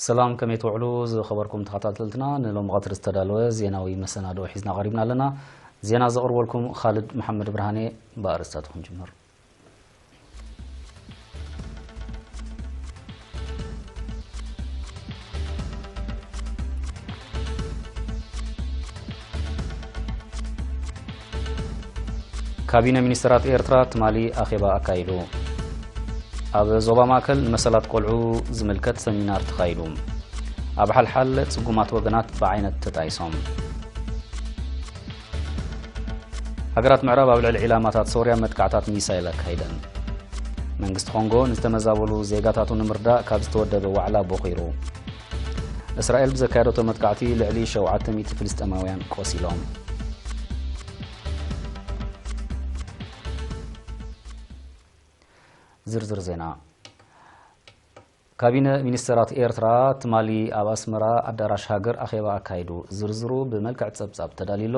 ሰላም፣ ከመይ ትውዕሉ ዝኸበርኩም ተኸታተልትና? ንሎሚ ቀትሪ ዝተዳለወ ዜናዊ መሰናድኦ ሒዝና ቀሪብና ኣለና። ዜና ዘቕርበልኩም ኻልድ መሓመድ ብርሃኔ። ብኣርእስታቱ ክንጅምር። ካቢነ ሚኒስተራት ኤርትራ ትማሊ ኣኼባ ኣካይዱ። ኣብ ዞባ ማእከል ንመሰላት ቆልዑ ዝምልከት ሰሚናር ተኻይዱ። ኣብ ሓልሓል ጽጉማት ወገናት ብዓይነት ተጣይሶም። ሃገራት ምዕራብ ኣብ ልዕሊ ዒላማታት ሶርያ መጥቃዕታት ሚሳይል ኣካይደን። መንግስቲ ኮንጎ ንዝተመዛበሉ ዜጋታቱ ንምርዳእ ካብ ዝተወደበ ዋዕላ ቦኺሩ። እስራኤል ብዘካየደቶ መጥቃዕቲ ልዕሊ ሸውዓተ ሚእቲ ፍልስጤማውያን ቆሲሎም። ዝርዝር ዜና። ካቢነ ሚኒስተራት ኤርትራ ትማሊ ኣብ ኣስመራ ኣዳራሽ ሃገር ኣኼባ ኣካይዱ። ዝርዝሩ ብመልክዕ ጸብጻብ ተዳልዩ ኣሎ።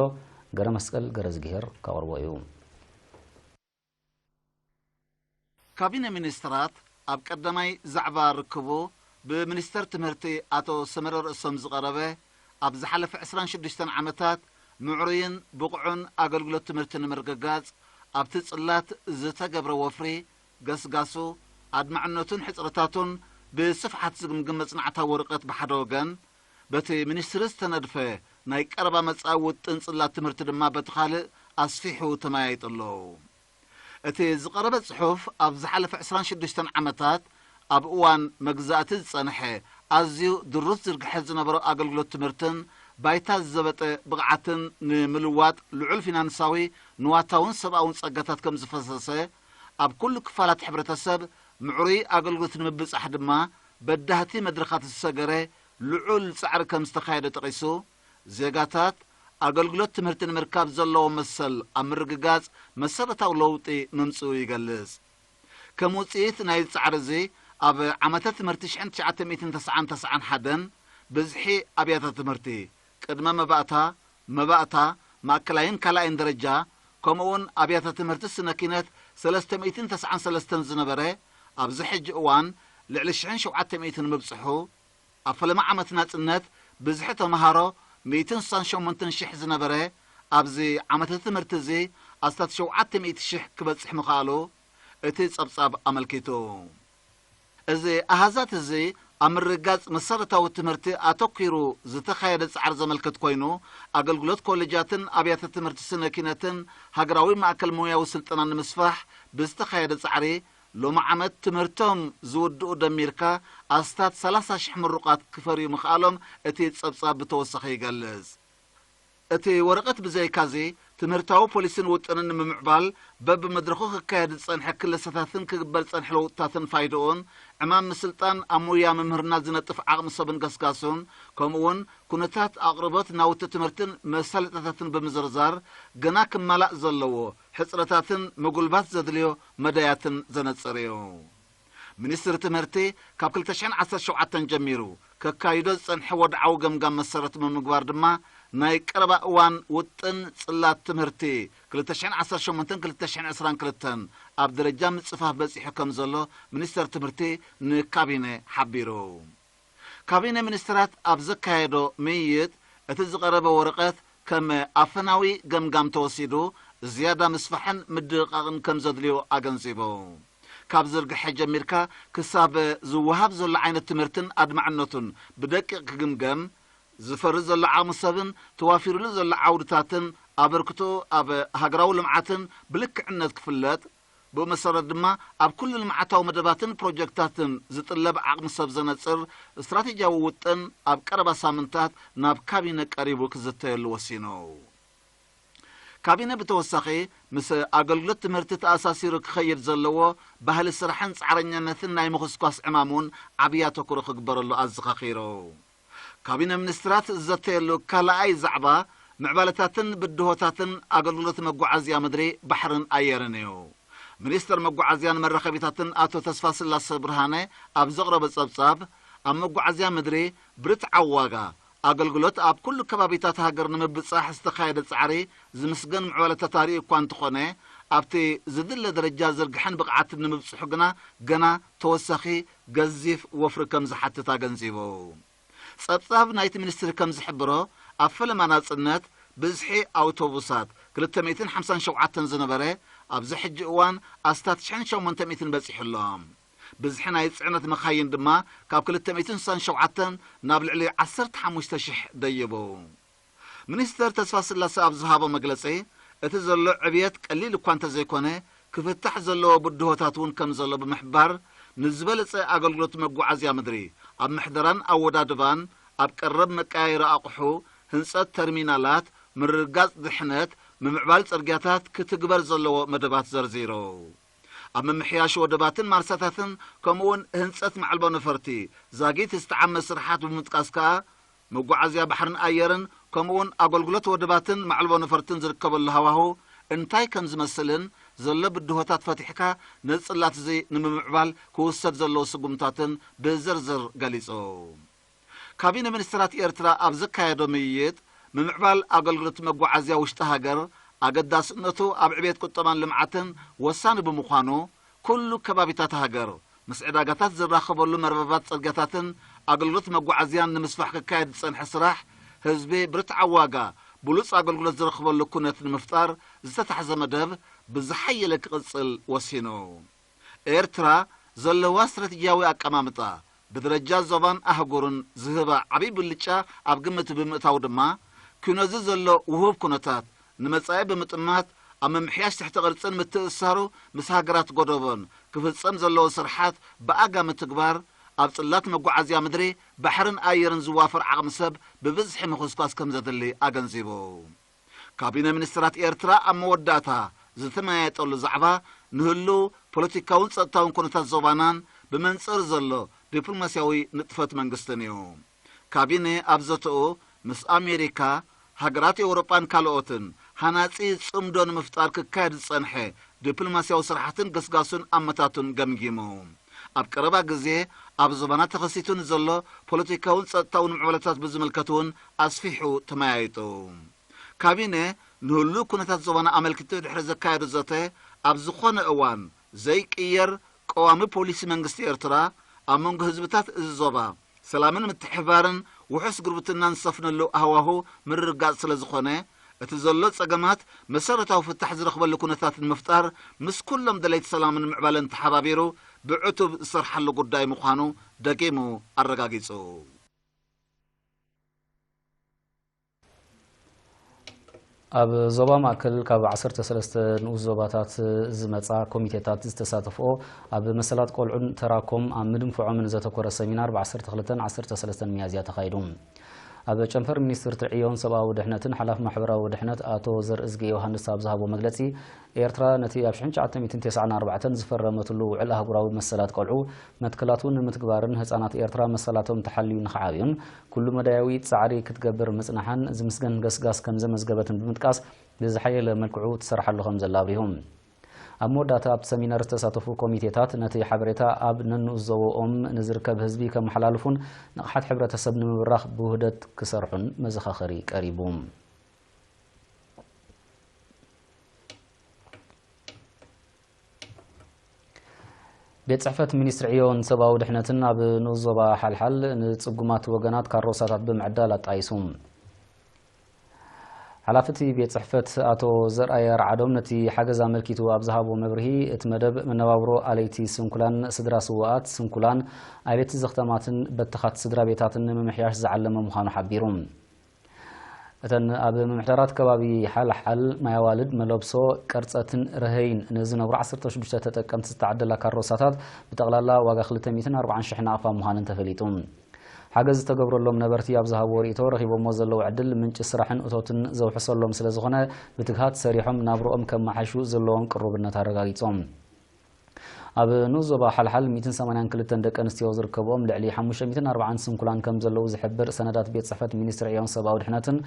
ገረመስቀል ገረዝግሄር ከቕርቦ እዩ። ካቢነ ሚኒስተራት ኣብ ቀዳማይ ዛዕባ ርክቡ ብሚኒስተር ትምህርቲ ኣቶ ሰመረ ርእሶም ዝቐረበ፣ ኣብ ዝሓለፈ ዕስራን ሽዱሽተን ዓመታት ምዕሩይን ብቑዕን ኣገልግሎት ትምህርቲ ንምርግጋጽ ኣብቲ ጽላት ዝተገብረ ወፍሪ፣ ገስጋሱ፣ ኣድማዕነቱን ሕጽረታቱን ብስፍሓት ዝግምግም መጽናዕታዊ ወረቐት ብሓደ ወገን፣ በቲ ሚኒስትሪ ዝተነድፈ ናይ ቀረባ መጻኢ ውጥን ጽላት ትምህርቲ ድማ በቲ ካልእ ኣስፊሑ ተመያይጡ ኣሎ። እቲ ዝቐረበ ጽሑፍ ኣብ ዝሓለፈ ዕስራን ሽዱሽተን ዓመታት ኣብ እዋን መግዛእቲ ዝጸንሐ ኣዝዩ ድሩት ዝርግሐ ዝነበሮ ኣገልግሎት ትምህርትን ባይታ ዝዘበጠ ብቕዓትን ንምልዋጥ ልዑል ፊናንሳዊ፣ ንዋታውን ሰብኣውን ጸጋታት ከም ዝፈሰሰ፣ ኣብ ኩሉ ክፋላት ሕብረተሰብ ምዕሩይ ኣገልግሎት ንምብጻሕ ድማ በዳህቲ መድረኻት ዝሰገረ ልዑል ጻዕሪ ከም ዝተኻየደ ጠቒሱ፣ ዜጋታት ኣገልግሎት ትምህርቲ ንምርካብ ዘለዎ መሰል ኣብ ምርግጋጽ መሰረታዊ ለውጢ ምምጽኡ ይገልጽ። ከም ውጽኢት ናይዚ ጻዕሪ እዚ፣ ኣብ ዓመተ ትምህርቲ ሽሕን ትሽዓተ ሚእትን ተስዓን ተስዓን ሓደን ብዝሒ ኣብያተ ትምህርቲ ቅድመ መባእታ፣ መባእታ፣ ማእከላይን ካልኣይን ደረጃ፣ ከምኡውን ኣብያተ ትምህርቲ ስነ ኪነት ሰለስተ ሚእትን ተስዓን ሰለስተን ዝነበረ፣ ኣብዚ ሕጂ እዋን ልዕሊ ሽሕን ሸውዓተ ሚእትን ምብጽሑ፣ ኣብ ፈለማ ዓመት ናጽነት ብዝሒ ተመሃሮ ሚእትን ስሳን ሸሞንተን ሽሕ ዝነበረ፣ ኣብዚ ዓመተ ትምህርቲ እዚ ኣስታት ሸውዓተ ሚእቲ ሽሕ ክበጽሕ ምኽኣሉ እቲ ጸብጻብ ኣመልኪቱ። እዚ ኣሃዛት እዚ ኣብ ምርግጋጽ መሰረታዊ ትምህርቲ ኣተኲሩ ዝተኻየደ ጻዕሪ ዘመልክት ኮይኑ፣ ኣገልግሎት ኮሌጃትን ኣብያተ ትምህርቲ ስነ ኪነትን ሃገራዊ ማእከል ሞያዊ ስልጠና ንምስፋሕ ብዝተኻየደ ጻዕሪ፣ ሎሚ ዓመት ትምህርቶም ዝውድኡ ደሚርካ ኣስታት ሰላሳ ሽሕ ምሩቓት ክፈርዩ ምኽኣሎም እቲ ጸብጻብ ብተወሳኺ ይገልጽ። እቲ ወረቐት ብዘይካዚ፣ ትምህርታዊ ፖሊሲን ውጥንን ንምምዕባል በብመድረኹ ክካየድ ዝጸንሐ ክለሰታትን ክግበር ዝጸንሐ ለውጥታትን ፋይድኡን፣ ዕማም ምስልጣን ኣብ ሞያ ምምህርና ዝነጥፍ ዓቕሚ ሰብን ገስጋሱን፣ ከምኡውን ኩነታት ኣቕርቦት ናውቲ ትምህርትን መሳለጥያታትን ብምዝርዛር፣ ገና ክማላእ ዘለዎ ሕጽረታትን ምጉልባት ዘድልዮ መዳያትን ዘነጽር እዩ። ሚኒስትሪ ትምህርቲ ካብ ክልተ ሽሕን ዓሰርተ ሸውዓተን ጀሚሩ ከካይዶ ዝጸንሐ ወድዓዊ ገምጋም መሰረት ብምግባር ድማ፣ ናይ ቀረባ እዋን ውጥን ጽላት ትምህርቲ ክልተ ሽሕን ዓሰርተ ሸሞንተን ክልተ ሽሕን ዕስራን ክልተን ኣብ ደረጃ ምጽፋፍ በጺሑ ከም ዘሎ ሚኒስተር ትምህርቲ ንካቢነ ሓቢሩ። ካቢነ ሚኒስትራት ኣብ ዘካየዶ ምይይጥ፣ እቲ ዝቐረበ ወረቐት ከም ኣፈናዊ ገምጋም ተወሲዱ፣ ዝያዳ ምስፋሕን ምድቕቓቕን ከም ዘድልዮ ኣገንዚቡ። ካብ ዝርግሐ ጀሚርካ ክሳብ ዝወሃብ ዘሎ ዓይነት ትምህርትን ኣድማዕነቱን ብደቂቕ ክግምገም፣ ዝፈሪ ዘሎ ዓቕሚ ሰብን ተዋፊሩሉ ዘሎ ዓውድታትን ኣበርክቶ ኣብ ሃገራዊ ልምዓትን ብልክዕነት ክፍለጥ፣ ብኡ መሰረት ድማ ኣብ ኩሉ ልምዓታዊ መደባትን ፕሮጀክታትን ዝጥለብ ዓቕሚ ሰብ ዘነጽር ስትራቴጂያዊ ውጥን ኣብ ቀረባ ሳምንታት ናብ ካቢነ ቀሪቡ ክዝተየሉ ወሲኑ። ካቢነ ብተወሳኺ ምስ ኣገልግሎት ትምህርቲ ተኣሳሲሩ ክኸይድ ዘለዎ ባህሊ ስራሕን ጻዕረኛነትን ናይ ምኹስኳስ ዕማም እውን ዓብዪ ኣተኩሮ ክግበረሉ ኣዘኻኺሩ። ካቢነ ሚኒስትራት ዝዘተየሉ ካልኣይ ዛዕባ ምዕባለታትን ብድሆታትን ኣገልግሎት መጓዓዝያ ምድሪ፣ ባሕርን ኣየርን እዩ። ሚኒስትር መጓዓዝያን መራኸቢታትን ኣቶ ተስፋስላሰ ብርሃነ ኣብ ዘቕረቦ ጸብጻብ፣ ኣብ መጓዓዝያ ምድሪ ብርትዓዊ ዋጋ ኣገልግሎት ኣብ ኩሉ ከባቢታት ሃገር ንምብጻሕ ዝተኻየደ ጻዕሪ ዝምስገን ምዕባለታት ኣርእዩ እኳ እንተኾነ፣ ኣብቲ ዝድለ ደረጃ ዝርግሐን ብቕዓትን ንምብጽሑ ግና ገና ተወሳኺ ገዚፍ ወፍሪ ከም ዝሓትት ኣገንዚቡ። ጸብጻብ ናይቲ ሚኒስትሪ ከም ዝሕብሮ፣ ኣብ ፈለማ ናጽነት ብዝሒ ኣውቶቡሳት ክልተ ሚእትን ሓምሳን ሸውዓተን ዝነበረ፣ ኣብዚ ሕጂ እዋን ኣስታት ሽሕን ሸሞንተ ሚእትን በጺሑ ኣሎ። ብዝሒ ናይ ጽዕነት መኻይን ድማ ካብ ክልተ ሚእትን ስሳን ሸውዓተን ናብ ልዕሊ ዓሰርተ ሓሙሽተ ሽሕ ደይቡ። ሚኒስተር ተስፋ ስላሴ ኣብ ዝሃቦ መግለጺ፣ እቲ ዘሎ ዕብየት ቀሊል እኳ እንተዘይኮነ፣ ክፍታሕ ዘለዎ ብድሆታት እውን ከም ዘሎ ብምሕባር፣ ንዝበለጸ ኣገልግሎት መጓዓዝያ ምድሪ ኣብ ምሕደራን ኣወዳድባን፣ ኣብ ቀረብ መቀያየሪ ኣቑሑ፣ ህንጸት ተርሚናላት፣ ምርግጋጽ ድሕነት፣ ምምዕባል ጽርግያታት ክትግበር ዘለዎ መደባት ዘርዚሩ። ኣብ ምምሕያሽ ወደባትን ማርሳታትን ከምኡውን ህንጸት ማዕልቦ ነፈርቲ ዛጊት ዝተዓመ ስርሓት ብምጥቃስ ከኣ፣ መጓዓዝያ ባሕርን ኣየርን ከምኡውን ኣገልግሎት ወደባትን ማዕልቦ ነፈርትን ዝርከበሉ ሃዋሁ እንታይ ከም ዝመስልን ዘሎ ብድሆታት ፈቲሕካ ነዚ ጽላት እዚ ንምምዕባል ክውሰድ ዘለዎ ስጉምታትን ብዝርዝር ገሊጹ። ካቢነ ሚኒስትራት ኤርትራ ኣብ ዘካየዶ ምይይጥ፣ ምምዕባል ኣገልግሎት መጓዓዝያ ውሽጢ ሃገር ኣገዳስነቱ ኣብ ዕብየት ቁጠባን ልምዓትን ወሳኒ ብምዃኑ፣ ኩሉ ከባቢታት ሃገር ምስ ዕዳጋታት ዝራኸበሉ መርበባት ጽርግያታትን ኣገልግሎት መጓዓዝያን ንምስፋሕ ክካየድ ዝጸንሐ ስራሕ፣ ህዝቢ ብርትዓዊ ዋጋ ብሉጽ ኣገልግሎት ዝረኽበሉ ኩነት ንምፍጣር ዝተታሕዘ መደብ ብዝሓየለ ክቕጽል ወሲኑ። ኤርትራ ዘለዋ ስትራቴጂያዊ ኣቀማምጣ፣ ብደረጃ ዞባን ኣህጉርን ዝህባ ዓቢ ብልጫ ኣብ ግምት ብምእታው ድማ፣ ኩነዚ ዘሎ ውሁብ ኩነታት ንመጻኢ ብምጥማት፣ ኣብ ምምሕያሽ ትሕተ ቅርጽን ምትእስሳሩ ምስ ሃገራት ጎደቦን ክፍጸም ዘለዎ ስርሓት ብኣጋ ምትግባር፣ ኣብ ጽላት መጓዓዝያ ምድሪ፣ ባሕርን ኣየርን ዝዋፈር ዓቕሚ ሰብ ብብዝሒ ምኹስኳስ ከም ዘድሊ ኣገንዚቡ። ካቢነ ሚኒስትራት ኤርትራ ኣብ መወዳእታ ዝተመያየጠሉ ዛዕባ ንህሉ ፖለቲካውን ጸጥታውን ኩነታት ዞባናን ብመንጽር ዘሎ ዲፕሎማስያዊ ንጥፈት መንግስትን እዩ። ካቢነ ኣብ ዘተኡ ምስ ኣሜሪካ፣ ሃገራት ኤውሮጳን ካልኦትን ሃናጺ ጽምዶ ንምፍጣር ክካየድ ዝጸንሐ ዲፕሎማስያዊ ስራሓትን ገስጋሱን ኣመታቱን ገምጊሙ። ኣብ ቀረባ ግዜ ኣብ ዞባና ተኸሲቱ ንዘሎ ፖለቲካውን ጸጥታውን ምዕባለታት ብዝምልከት እውን ኣስፊሑ ተመያይጡ። ካቢነ ንህሉው ኩነታት ዞባና ኣመልኪቱ ድሕሪ ዘካየዶ ዘተ፣ ኣብ ዝኾነ እዋን ዘይቅየር ቀዋሚ ፖሊሲ መንግስቲ ኤርትራ ኣብ መንጎ ህዝብታት እዚ ዞባ ሰላምን ምትሕብባርን ውሑስ ጉርብትናን ዝሰፍነሉ ሃዋሁ ምርግጋጽ ስለ ዝኾነ፣ እቲ ዘሎ ጸገማት መሰረታዊ ፍታሕ ዝረኽበሉ ኩነታት ንምፍጣር ምስ ኩሎም ደለይቲ ሰላምን ምዕባለን ተሓባቢሩ ብዕቱብ ዝሰርሓሉ ጉዳይ ምዃኑ ደጊሙ ኣረጋጊጹ። ኣብ ዞባ ማእከል ካብ ዓሰርተ ሰለስተ ንኡስ ዞባታት ዝመጻ ኮሚቴታት ዝተሳተፍኦ ኣብ መሰላት ቆልዑን ተራኮም ኣብ ምድንፍዖምን ዘተኮረ ሰሚናር ብ ዓሰርተ ክልተን ዓሰርተ ሰለስተን ሚያዝያ ተኻይዱ። ኣብ ጨንፈር ሚኒስትር ትዕዮን ሰብኣዊ ድሕነትን ሓላፊ ማሕበራዊ ድሕነት ኣቶ ዘርእዝጊ ዮሃንስ ኣብ ዝሃቦ መግለጺ፣ ኤርትራ ነቲ ኣብ ሽሕን ትሽዓተ ሚእትን ተስዓን ኣርባዕተን ዝፈረመትሉ ውዕል ኣህጉራዊ መሰላት ቆልዑ መትከላቱ ንምትግባርን ህጻናት ኤርትራ መሰላቶም ተሓልዩ ንኽዓብዩን ኩሉ መዳያዊ ጻዕሪ ክትገብር ምጽናሓን ዝምስገን ገስጋስ ከም ዘመዝገበትን ብምጥቃስ፣ ብዝሓየለ መልክዑ ትሰርሓሉ ከም ዘላ ኣብሪሁ። ኣብ መወዳእታ ኣብቲ ሰሚናር ዝተሳተፉ ኮሚቴታት ነቲ ሓበሬታ ኣብ ነንኡስ ዞባኦም ንዝርከብ ህዝቢ ከመሓላልፉን ንቕሓት ሕብረተሰብ ንምብራኽ ብውህደት ክሰርሑን መዘኻኸሪ ቀሪቡ። ቤት ጽሕፈት ሚኒስትሪ ዕዮን ሰብኣዊ ድሕነትን ኣብ ንኡስ ዞባ ሓልሓል ንጽጉማት ወገናት ካሮሳታት ብምዕዳል ኣጣይሱ። ሓላፊ እቲ ቤት ጽሕፈት ኣቶ ዘርኣይ ኣርዓዶም ነቲ ሓገዝ ኣመልኪቱ ኣብ ዝሃቦ መብርሂ፣ እቲ መደብ መነባብሮ ኣለይቲ ስንኩላን ስድራ ስዉኣት ስንኩላን ኣቤት ዘኽተማትን በተኻት ስድራ ቤታትን ንምምሕያሽ ዝዓለመ ምዃኑ ሓቢሩ። እተን ኣብ ምምሕዳራት ከባቢ ሓልሓል፣ ማይ ኣዋልድ፣ መለብሶ፣ ቀርጸትን ረሀይን ንዝነብሩ ዓሰርተ ሽዱሽተ ተጠቀምቲ ዝተዓደላ ካሮሳታት ብጠቕላላ ዋጋ ክልተ ሚእትን ኣርባዓን ሽሕ ናቕፋ ምዃነን ተፈሊጡ። ሓገዝ ዝተገብረሎም ነበርቲ ኣብ ዝሃብዎ ርእይቶ፣ ረኺቦሞ ዘለዉ ዕድል ምንጪ ስራሕን እቶትን ዘውሕሰሎም ስለ ዝኾነ፣ ብትግሃት ሰሪሖም ናብርኦም ከመሓይሹ ዘለዎም ቅሩብነት ኣረጋጊጾም። ኣብ ንኡስ ዞባ ሓልሓል ሚእትን ሰማንያን ክልተን ደቂ ኣንስትዮ ዝርከብኦም ልዕሊ ሓሙሽተ ሚእትን ኣርባዓን ስንኩላን ከም ዘለዉ ዝሕብር ሰነዳት ቤት ጽሕፈት ሚኒስትሪ ዕዮን ሰብኣዊ ድሕነትን፣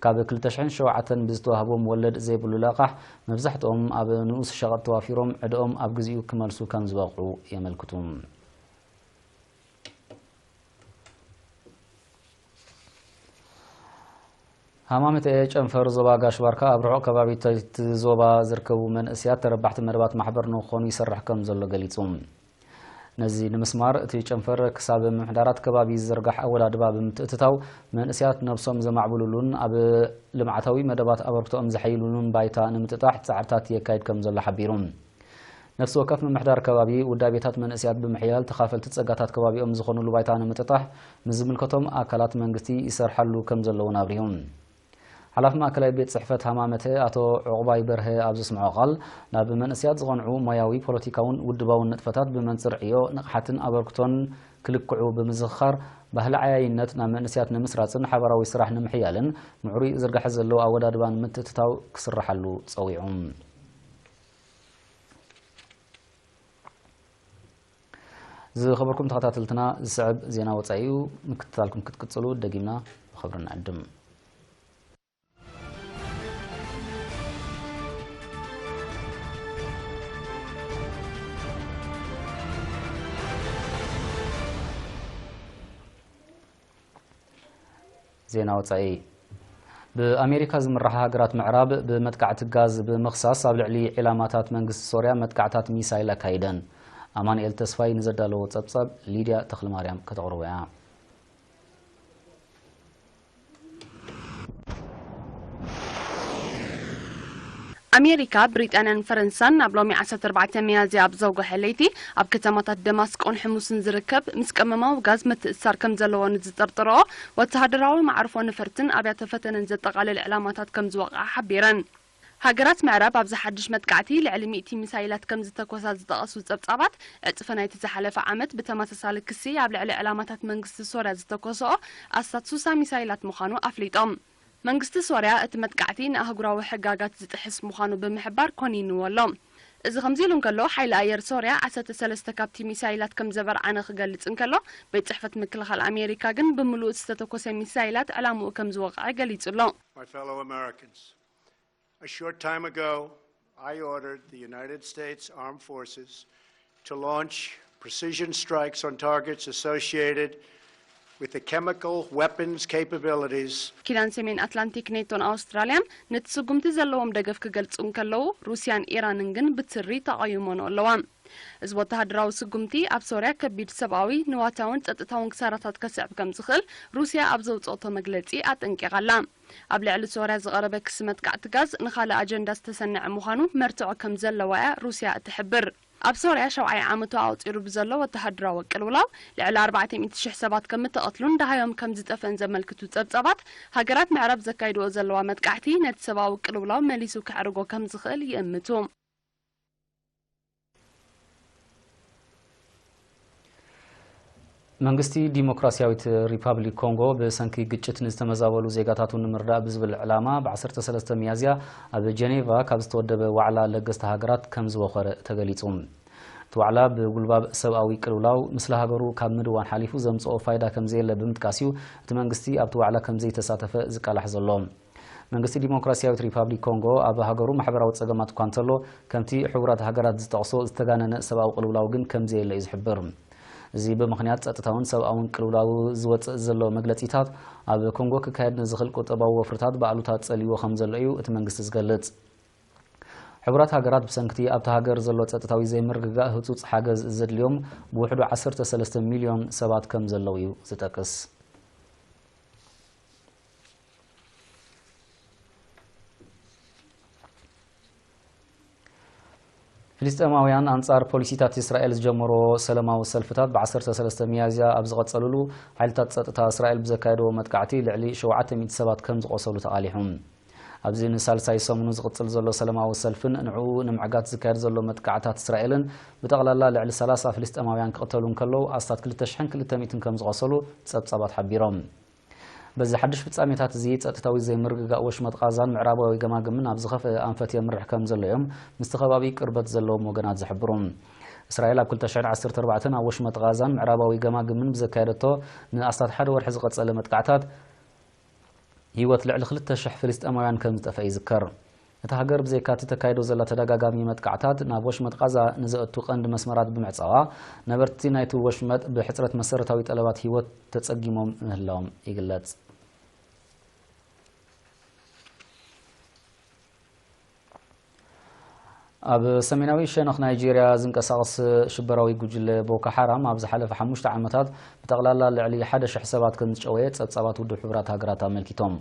ካብ ክልተ ሽሕን ሸውዓተን ብዝተዋህቦም ወለድ ዘይብሉ ለቓሕ፣ መብዛሕትኦም ኣብ ንኡስ ሸቐጥ ተዋፊሮም ዕድኦም ኣብ ግዜኡ ክመልሱ ከም ዝበቕዑ የመልክቱ። ሃማመተ ጨንፈር ዞባ ጋሽ ባርካ ኣብ ርሑቕ ከባቢታት ዞባ ዝርከቡ መንእስያት ተረባሕቲ መደባት ማሕበር ንክኾኑ ይሰርሕ ከም ዘሎ ገሊጹ። ነዚ ንምስማር እቲ ጨንፈር ክሳብ ምምሕዳራት ከባቢ ዝዝርጋሕ ኣወዳድባ ብምትእትታው መንእስያት ነብሶም ዘማዕብሉሉን ኣብ ልምዓታዊ መደባት ኣበርክቶኦም ዘሐይሉሉን ባይታ ንምጥጣሕ ጻዕርታት የካይድ ከም ዘሎ ሓቢሩ። ነፍሲ ወከፍ ምምሕዳር ከባቢ ውዳቤታት መንእስያት ብምሕያል ተኻፈልቲ ጸጋታት ከባቢኦም ዝኾኑሉ ባይታ ንምጥጣሕ ምስ ዝምልከቶም ኣካላት መንግስቲ ይሰርሓሉ ከም ዘለውን ኣብሪሁ። ሓላፊ ማእከላይ ቤት ጽሕፈት ሃማመተ ኣቶ ዕቑባይ በርሀ ኣብ ዘስምዖ ቃል፣ ናብ መንእስያት ዝቐንዑ ሞያዊ፣ ፖለቲካውን ውድባውን ንጥፈታት ብመንጽር ዕዮ፣ ንቕሓትን ኣበርክቶን ክልክዑ ብምዝኽኻር፣ ባህሊ ዓያይነት ናብ መንእስያት ንምስራጽን ሓባራዊ ስራሕ ንምሕያልን ምዕሩይ ዝርጋሐ ዘለዎ ኣወዳድባን ምትእትታው ክስርሓሉ ጸዊዑ። ዝኸበርኩም ተኸታተልትና፣ ዝስዕብ ዜና ወጻኢ እዩ። ምክትታልኩም ክትቅጽሉ ደጊምና ብኽብሪ ንዕድም። ዜና ወጻኢ። ብኣሜሪካ ዝምራሕ ሃገራት ምዕራብ ብመጥቃዕቲ ጋዝ ብምኽሳስ ኣብ ልዕሊ ዒላማታት መንግስቲ ሶርያ መጥቃዕታት ሚሳይል ኣካይደን። ኣማኑኤል ተስፋይ ንዘዳለዎ ጸብጻብ ሊድያ ተኽለማርያም ከተቕርቦ እያ። ኣሜሪካ፣ ብሪጣንያን ፈረንሳን ናብ ሎሚ ዓሰርተ ኣርባዕተ ሚያዝያ ኣብ ዘውግሐ ለይቲ ኣብ ከተማታት ደማስቆን ሕሙስን ዝርከብ ምስ ቀመማዊ ጋዝ ምትእስሳር ከም ዘለዎ ንዝጠርጥርኦ ወተሃደራዊ መዓርፎ ነፈርትን ኣብያተ ፈተነን ዘጠቓልል ዕላማታት ከም ዝወቕዓ ሓቢረን። ሃገራት ምዕራብ ኣብዚ ሓድሽ መጥቃዕቲ ልዕሊ ሚእቲ ሚሳይላት ከም ዝተኮሳ ዝጠቐሱ ጸብጻባት፣ ዕጽፊ ናይቲ ዝሓለፈ ዓመት ብተመሳሳሊ ክሲ ኣብ ልዕሊ ዕላማታት መንግስቲ ሶርያ ዝተኮስኦ ኣስታት ሱሳ ሚሳይላት ምዃኑ ኣፍሊጦም። መንግስቲ ሶርያ እቲ መጥቃዕቲ ንኣህጉራዊ ሕጋጋት ዝጥሕስ ምዃኑ ብምሕባር ኮኒንዎ ኣሎ። እዚ ከምዚ ኢሉ እንከሎ፣ ሓይሊ ኣየር ሶርያ ዓሰርተ ሰለስተ ካብቲ ሚሳይላት ከም ዘበርዓነ ክገልጽ እንከሎ፣ ቤት ጽሕፈት ምክልኻል ኣሜሪካ ግን ብምሉእ እቲ ዝተተኮሰ ሚሳይላት ዕላምኡ ከም ዝወቕዐ ገሊጹ ኣሎ። My fellow Americans, a short time ago, I ordered the United States Armed Forces to launch precision strikes on targets associated with the chemical weapons capabilities. ኪዳን ሰሜን ኣትላንቲክ ኔቶን ኣውስትራልያን ነቲ ስጉምቲ ዘለዎም ደገፍ ክገልጹ እንከለዉ፣ ሩስያን ኢራንን ግን ብትሪ ተቓይሞንኦ ኣለዋ። እዚ ወተሃደራዊ ስጉምቲ ኣብ ሶርያ ከቢድ ሰብኣዊ፣ ንዋታውን ጸጥታውን ክሳራታት ከስዕብ ከም ዝኽእል ሩስያ ኣብ ዘውጽኦቶ መግለጺ ኣጠንቂቓ ኣላ። ኣብ ልዕሊ ሶርያ ዝቐረበ ክሲ መጥቃዕቲ ጋዝ ንኻልእ ኣጀንዳ ዝተሰነዐ ምዃኑ መርትዖ ከም ዘለዋ እያ ሩስያ እትሕብር። ኣብ ሶርያ ሻብዓይ ዓመቱ ኣቑጺሩ ብዘሎ ወተሃደራዊ ቅልውላው ልዕሊ ኣርባዕተ ሚእቲ ሽሕ ሰባት ከም እተቐትሉን ደሃዮም ከም ዝጠፍአን ዘመልክቱ ጸብጻባት፣ ሃገራት ምዕራብ ዘካይድኦ ዘለዋ መጥቃዕቲ ነቲ ሰብኣዊ ቅልውላው መሊሱ ከዕርጎ ከም ዝኽእል ይእምቱ። መንግስቲ ዲሞክራሲያዊት ሪፓብሊክ ኮንጎ ብሰንኪ ግጭት ንዝተመዛበሉ ዜጋታቱ ንምርዳእ ብዝብል ዕላማ ብ ዓሰርተ ሰለስተ ሚያዝያ ኣብ ጀኔቫ ካብ ዝተወደበ ዋዕላ ለገስቲ ሃገራት ከም ዝወኸረ ተገሊጹ። እቲ ዋዕላ ብጉልባብ ሰብኣዊ ቅልውላው ምስለ ሃገሩ ካብ ምድዋን ሓሊፉ ዘምጽኦ ፋይዳ ከም ዘየለ ብምጥቃስ እዩ እቲ መንግስቲ ኣብቲ ዋዕላ ከም ዘይተሳተፈ ዝቃላሕ ዘሎ። መንግስቲ ዲሞክራሲያዊት ሪፓብሊክ ኮንጎ ኣብ ሃገሩ ማሕበራዊ ጸገማት እኳ እንተሎ፣ ከምቲ ሕቡራት ሃገራት ዝጠቕሶ ዝተጋነነ ሰብኣዊ ቅልውላው ግን ከም ዘየለ እዩ ዝሕብር። እዚ ብምኽንያት ጸጥታውን ሰብኣውን ቅልውላው ዝወጽእ ዘሎ መግለጺታት፣ ኣብ ኮንጎ ክካየድ ንዝኽእል ቁጠባዊ ወፍርታት ብኣሉታ ጸልይዎ ከም ዘሎ እዩ እቲ መንግስቲ ዝገልጽ። ሕቡራት ሃገራት ብሰንክቲ ኣብታ ሃገር ዘሎ ጸጥታዊ ዘይምርግጋእ ህጹጽ ሓገዝ ዘድልዮም ብውሕዱ ዓሰርተ ሰለስተ ሚልዮን ሰባት ከም ዘለዉ እዩ ዝጠቅስ። ፍልስጤማውያን ኣንጻር ፖሊሲታት እስራኤል ዝጀመሮ ሰላማዊ ሰልፍታት ብ ዓሰርተ ሰለስተ ሚያዝያ ኣብ ዝቐጸሉሉ፣ ሓይልታት ጸጥታ እስራኤል ብዘካየድዎ መጥቃዕቲ ልዕሊ ሸውዓተ ሚእቲ ሰባት ከም ዝቖሰሉ ተቓሊሑ። ኣብዚ ንሳልሳይ ሰሙኑ ዝቕጽል ዘሎ ሰላማዊ ሰልፍን ንዕኡ ንምዕጋት ዝካየድ ዘሎ መጥቃዕታት እስራኤልን ብጠቕላላ ልዕሊ ሰላሳ ፍልስጤማውያን ክቕተሉ እንከለዉ፣ ኣስታት ክልተ ሽሕን ክልተ ሚእትን ከም ዝቖሰሉ ጸብጻባት ሓቢሮም። በዚ ሓድሽ ፍጻሜታት እዚ፣ ጸጥታዊ ዘይምርግጋእ ወሽመጥ ቓዛን ምዕራባዊ ገማግምን ኣብ ዝኸፍአ ኣንፈት የምርሕ ከም ዘሎ እዮም ምስቲ ከባቢ ቅርበት ዘለዎም ወገናት ዝሕብሩ። እስራኤል ኣብ ክልተ ሽሕን ዓሰርተ ኣርባዕተን ኣብ ወሽመጥ ቓዛን ምዕራባዊ ገማግምን ብዘካየደቶ ንኣስታት ሓደ ወርሒ ዝቐጸለ መጥቃዕታት፣ ህይወት ልዕሊ ክልተ ሽሕ ፍልስጤማውያን ከም ዝጠፍአ ይዝከር። እታ ሃገር ብዘይካ'ቲ ተካይዶ ዘላ ተደጋጋሚ መጥቃዕታት፣ ናብ ወሽመጥ ቓዛ ንዘእቱ ቀንዲ መስመራት ብምዕጻዋ፣ ነበርቲ ናይቲ ወሽመጥ ብሕጽረት መሰረታዊ ጠለባት ህይወት ተጸጊሞም ምህላዎም ይግለጽ። ኣብ ሰሜናዊ ሸነኽ ናይጄርያ ዝንቀሳቐስ ሽበራዊ ጉጅለ ቦኮ ሓራም ኣብ ዝሓለፈ ሓሙሽተ ዓመታት ብጠቕላላ ልዕሊ ሓደ ሽሕ ሰባት ከም ዝጨወየ ጸብጻባት ውድብ ሕቡራት ሃገራት ኣመልኪቶም።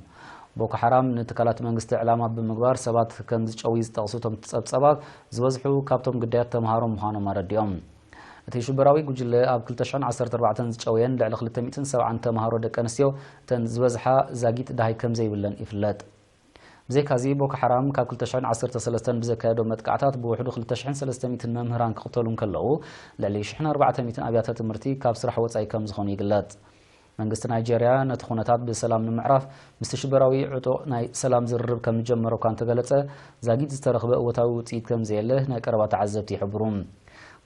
ቦኮ ሓራም ንትካላት መንግስቲ ዕላማ ብምግባር ሰባት ከም ዝጨዊ ዝጠቕሱ እቶም ጸብጻባት፣ ዝበዝሑ ካብቶም ግዳያት ተምሃሮ ምዃኖም ኣረዲኦም። እቲ ሽበራዊ ጉጅለ ኣብ ክልተ ሽሕን ዓሰርተ ኣርባዕተን ዝጨወየን ልዕሊ ክልተ ሚእትን ሰብዓን ተምሃሮ ደቂ ኣንስትዮ፣ እተን ዝበዝሓ ዛጊት ደሃይ ከም ዘይብለን ይፍለጥ። ብዘይካዚ፣ ቦኮ ሓራም ካብ ክልተ ሽሕን ዓሰርተ ሰለስተን ብዘካየዶ መጥቃዕታት ብውሕዱ ክልተ ሽሕን ሰለስተ ሚእትን መምህራን ክቕተሉ እንከለዉ፣ ልዕሊ ሽሕን ኣርባዕተ ሚእትን ኣብያተ ትምህርቲ ካብ ስራሕ ወጻኢ ከም ዝኾኑ ይግለጽ። መንግስቲ ናይጄርያ ነቲ ኩነታት ብሰላም ንምዕራፍ ምስቲ ሽበራዊ ዕጡቕ ናይ ሰላም ዝርርብ ከም ዝጀመረ እኳ እንተገለጸ፣ ዛጊት ዝተረኽበ እወታዊ ውጽኢት ከም ዘየለ ናይ ቀረባ ተዓዘብቲ ይሕብሩ።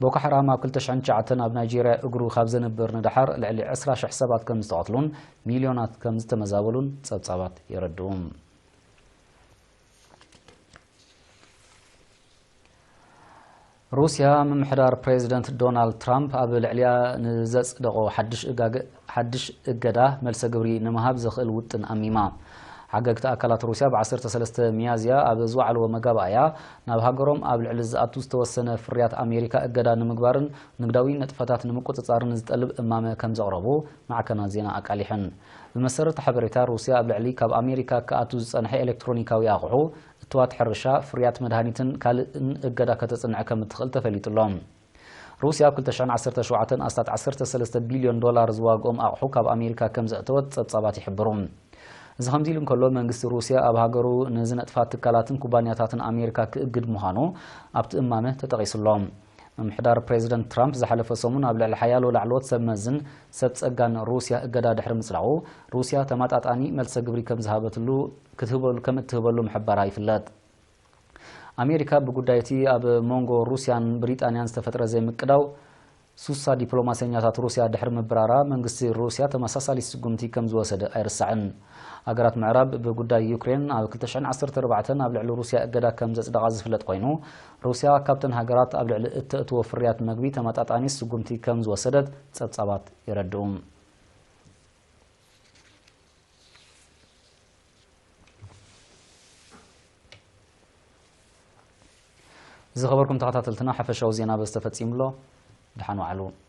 ቦኮ ሓራም ኣብ ክልተ ሽሕን ትሽዓተን ኣብ ናይጄርያ እግሩ ካብ ዘንብር ንደሓር ልዕሊ ዕስራ ሽሕ ሰባት ከም ዝተቐትሉን ሚልዮናት ከም ዝተመዛበሉን ጸብጻባት የረድኡ። ሩስያ ምምሕዳር ፕሬዚደንት ዶናልድ ትራምፕ ኣብ ልዕሊኣ ንዘጽደቖ ሓድሽ እጋገ-፣ ሓድሽ እገዳ መልሰ ግብሪ ንምሃብ ዘኽእል ውጥን ኣሚማ። ሓገግቲ ኣካላት ሩስያ ብ ዓሰርተ ሰለስተ ሚያዝያ ኣብ ዝወዓልዎ መጋባእያ፣ ናብ ሃገሮም ኣብ ልዕሊ ዝኣቱ ዝተወሰነ ፍርያት ኣሜሪካ እገዳ ንምግባርን ንግዳዊ ነጥፈታት ንምቁጽጻርን ዝጠልብ እማመ ከም ዘቕረቡ ማዕከናት ዜና ኣቃሊሐን። ብመሰረት ሓበሬታ ሩስያ፣ ኣብ ልዕሊ ካብ ኣሜሪካ ክኣቱ ዝጸንሐ ኤሌክትሮኒካዊ ኣቑሑ፣ እትዋት ሕርሻ፣ ፍርያት መድሃኒትን ካልእን እገዳ ከተጽንዐ ከም እትኽእል ተፈሊጡ ኣሎ። ሩስያ ኣብ ክልተ ሽሕን ዓሰርተ ሸውዓተን ኣስታት ዓሰርተ ሰለስተ ቢልዮን ዶላር ዝዋግኦም ኣቑሑ ካብ ኣሜሪካ ከም ዘእተወት ጸብጻባት ይሕብሩ። እዚ ከምዚ ኢሉ እንከሎ፣ መንግስቲ ሩስያ ኣብ ሃገሩ ንዝነጥፋ ትካላትን ኩባንያታትን ኣሜሪካ ክእግድ ምዃኑ ኣብቲ እማመ ተጠቒሱ ኣሎ። ምምሕዳር ፕሬዚደንት ትራምፕ ዝሓለፈ ሰሙን ኣብ ልዕሊ ሓያሎ ላዕለዎት ሰብ መዝን ሰብ ጸጋን ሩስያ እገዳ ድሕሪ ምጽዳቑ፣ ሩስያ ተመጣጣኒ መልሰ ግብሪ ከም ዝሃበትሉ ክትህበሉ፣ ከም እትህበሉ ምሕባራ ይፍለጥ። ኣሜሪካ ብጉዳይ እቲ ኣብ መንጎ ሩስያን ብሪጣንያን ዝተፈጥረ ዘይምቅዳው ሱሳ ዲፕሎማሰኛታት ሩስያ ድሕሪ ምብራራ፣ መንግስቲ ሩስያ ተመሳሳሊ ስጉምቲ ከም ዝወሰደ ኣይርሳዕን። ሃገራት ምዕራብ ብጉዳይ ዩክሬን ኣብ ክልተ ሽሕን ዓሰርተ ኣርባዕተን ኣብ ልዕሊ ሩስያ እገዳ ከም ዘጽደቓ ዝፍለጥ ኮይኑ፣ ሩስያ ካብተን ሃገራት ኣብ ልዕሊ እተእትዎ ፍርያት መግቢ ተመጣጣኒ ስጉምቲ ከም ዝወሰደት ጸብጻባት የረድኡ። ዝኸበርኩም ተኸታተልትና፣ ሓፈሻዊ ዜና በዚ ተፈጺሙ ኣሎ። ደሓን ዋዕሉ።